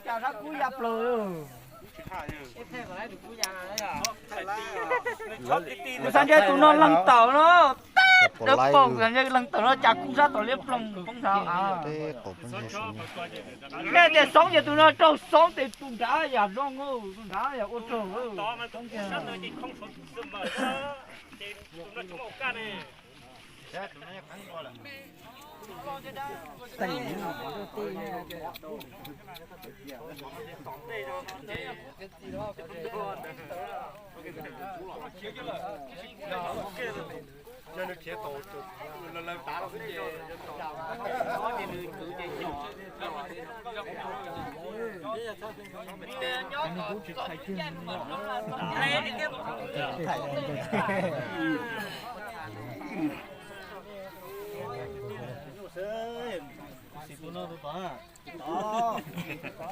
Cas sab kub ya plaws. Kuv xav ntsib tus no leej tawm no, dawb paug, kuv xav ntsib leej tawm no cas kub sab tom liab ploog poob nrad. Nej tias xoob ces tus no raug xoob, tes tus nrad yam zoo, tus nrad yam ua raug.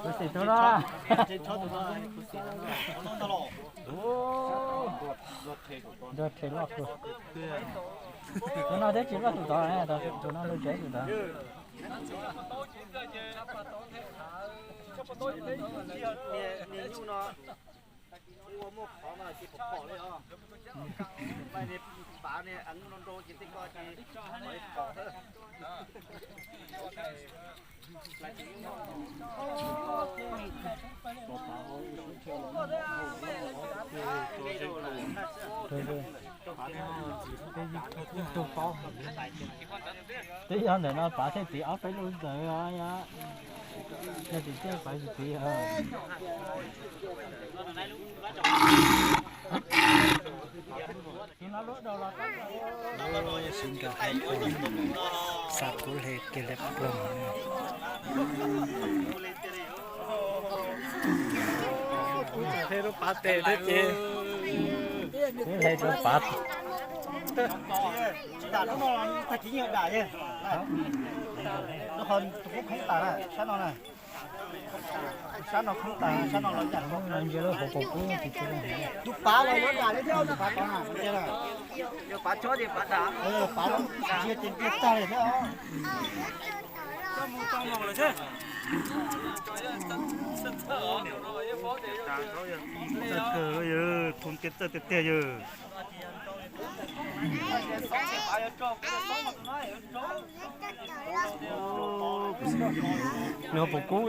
Kuv xim tus no. Ntsuag rhe loj kawg. Tus no twb tsis loj tus tod, tus no lub tsev tus tod. Twb yog ntawm no pav thiaj tiv ob peb lub ntawd os, yog tim tej pav tsis tiv. Sib nrog haib ploog, xa kub hle kiag li ploog. Kuv tseem hle rau pav tes thiab ces, kuv hle rau pav. Tsis dam hnub no tag kis yeej dam yog, rau qhov tus kub khoob tas na, sab no na. Sab no khoob tas, sab no los yam no ntsia lub hauv paus kub tsis tshua. Tus pav los yuav dam li thiab, tus pav tod na, pav tod ces pav dam, pav tsis ntsia ces ntsia tag li thiab. Txawj kawg, thoob tiaj txawj tiag tiag yawg. Nws puas kub.